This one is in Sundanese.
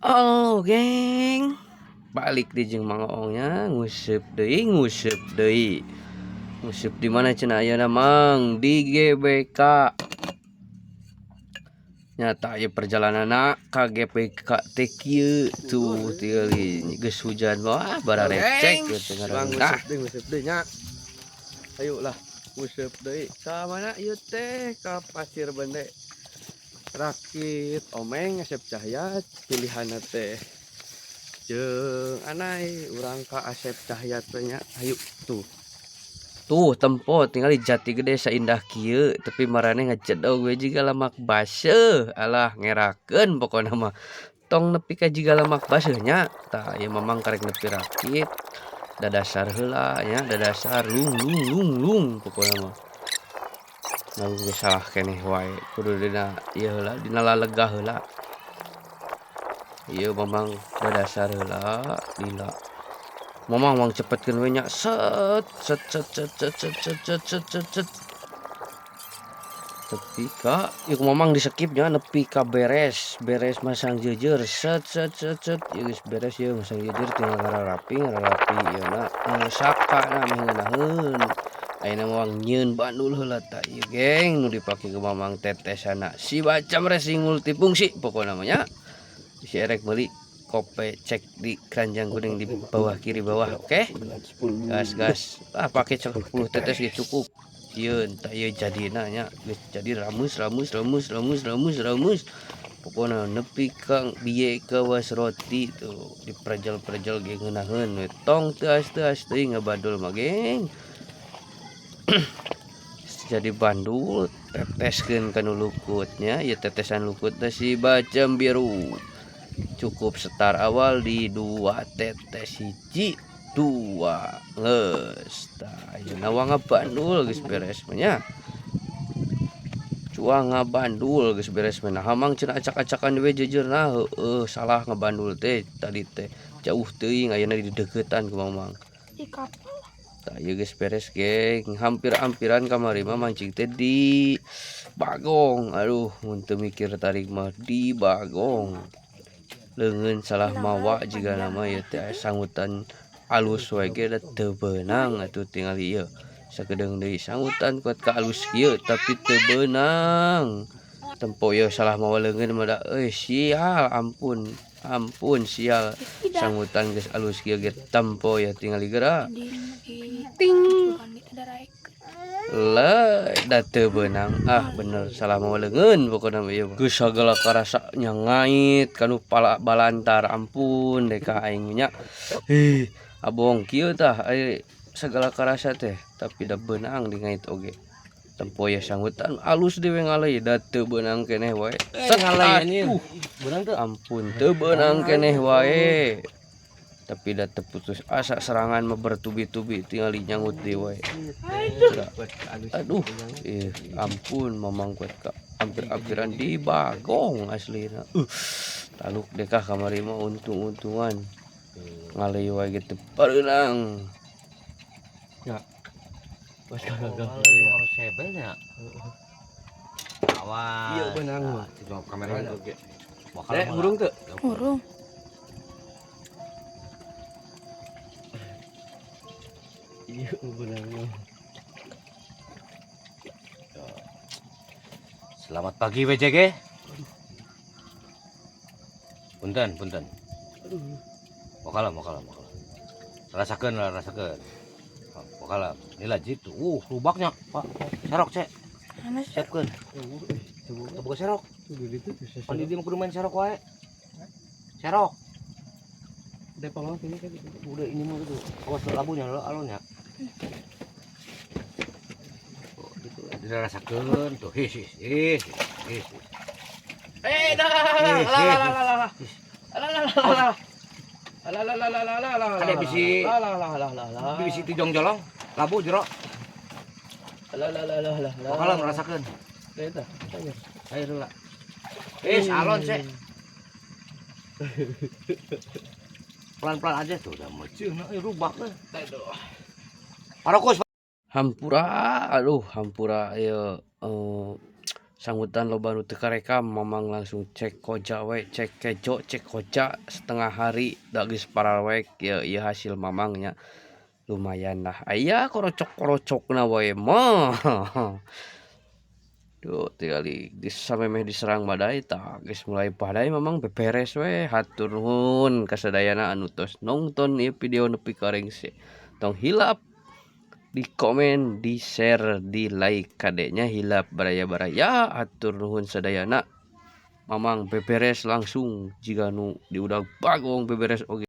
Oh, geng. Balik di jeung Mang Oongnya, nguseup deui, nguseup deui. Nguseup di mana cenah ayeuna, Mang? Di GBK. Nyata ieu perjalananna ka GBK teh kieu tuh, tingali geus hujan, wah, bararecek kieu teh Bang. ngaranna. Nguseup deui, nguseup deui nya. Ayo lah, nguseup deui. Ka mana ieu teh? Ka Pasir Bende. Rakit Omeng, Asep Cahyat pilihanna teh. Jeung Anai, urang ka Asep Cahyat teh nya. Ayo tuh. Tuh tempo tingali jati gede saindah kieu, tapi maraneh ngajedog we jiga lamak baseuh. Alah, ngerakeun pokona mah. Tong nepi ka jiga lamak baseuh nya. Tah, ieu Mamang karek nepi rakit. Dadasar heula nya, dadasar lung lung lung lung pokona mah. Ngalung ge salah keneh wae, kudu dina ieu heula, dina lalegah heula. Ieu Mamang dadasar heula, lila. Mamang mang cepetkeun we nya, set set set set set set set set set set set. Tepi ka ieu ku Mamang di skip nya, nepi ka beres, beres masang jeujeur, set set set set, ieu geus beres ieu masang jeujeur, tinggal ngararapi ngararapi ieuna sakana meh ngeunaheun. Ayeuna mah nyieun bandul heula tah ieu, geng, nu dipake ku Mamang tetesana si Bacam Racing multifungsi pokona mah nya. Bisi erek meuli kope cek di keranjang kuning di bawah kiri bawah, oke? Gas gas. Ah, pake 10 tetes ge cukup. Ieu tah, ieu jadina nya, geus jadi rameus rameus rameus rameus rameus rameus. Pokona nepi ka bieu kawas roti tuh diprejel-prejel ge ngeunaheun we, tong teuas-teuas teuing ngabandul mah, geng. Jadi bandul teteskeun kana lukutnya, ieu tetesan lukut teh si Bacem biru. Cukup setar awal di 2 tetes, 1 2, geus. Tah, ayeuna wa ngabandul geus beres mah nya. Cuang ngabandul geus beres mah. Nah, Mang, cenah acak-acakan we jeujeurna, heueuh, salah ngabandul teh tadi teh jauh teuing, ayeuna dideukeutan ku Mamang. Di kapal. Tah, ieu geus beres, geng. Hampir-hampiran kamari mah mancing teh di Bagong. Aduh, mun teu mikir tarik mah di Bagong. Leungeun salah mawa jigana mah ieu teh, sangutan alus we ge da teu beunang atuh. Tingali ieu. Sakedeung deui sangutan kuat ka alus kieu tapi teu beunang. Tempo ieu salah mawa leungeun mah da euy, sial, ampun. Ampun sial, sangutan geus alus kieu ge tempo ya, tingali geura. Ting. Lah, da teu beunang. Ah, bener salah mawa leungeun pokona mah ieu mah. Geus sagala karasa nya ngait kanu pala balantar, ampun deh ka aing nya. Hih, abong kieu tah ai sagala karasa teh, tapi da beunang di ngait oge. Tempo ya sangutan alus deui we ngaleuy, da teu beunang keneh wae. Set, ngaleuy anjir. Aduh. Beunang teu? Ampun, teu beunang keneh wae. Tapi da teu putus asa, serangan mah bertubi-tubi, tingali nyangut deui wae. Aduh, ih, ampun Mamang kuat ka hampir-hampiran di Bagong aslina. Taluk deh kah kamari mah, untung-untungan. Ngaleuy wae ge teu pareunang. Ya. Pas gagal. Kalau sebelnya. Awas. Iya, beunang mah. Tinggal kamera Oke. Bakal Eh, hurung teu? Hurung. Iya, beunang mah. Selamat pagi WJG. Punten, punten. Wakalam, wakalam, wakalam. Rasakeun lah, rasakeun. Wakalam. Ini lagi tuh. Lubaknya, Pak. Serok, Cek. Mana sih? Siapkeun. Teu boga serok. Pan di dieu mah kudu main serok wae. Serok. Udah pahlawan ini kan gitu. Udah ini mah gitu. Awas labunya alonnya. Oh, gitu. Dirasakeun tuh. His his his his. Eh, dah, lah lah lah lah lah. Lah lah lah lah. Lah lah lah lah lah lah lah. Ada bisi. Lah lah lah lah lah lah. Bisi tijong jolong. Labu jero. Lah lah lah lah lah. Wakalam rasakeun. Eta. Ayo heula. His alon sih. Pelan-pelan aja tuh udah meuceun euy rubak euy. Aduh. Parokus. Hampura, aduh, hampura ieu. Sanggutan loba nu teu karekam, Mamang langsung cek koja we, cek kejo, cek koja setengah hari da geus pararowek. Ieu ieu hasil Mamang nya, lumayan lah, aya korocok-korocokna wae mah. Duh, tingali geus samemeh diserang badai tah, geus mulai badai Mamang beberes we. Hatur nuhun kasadayana anu tos nongton ieu video nepi ka rengse. Tong hilap di komen, di share, di like, kade nya hilap baraya-baraya. Hatur nuhun sadayana. Mamang beberes langsung jiga nu diudag bagong beberes oge.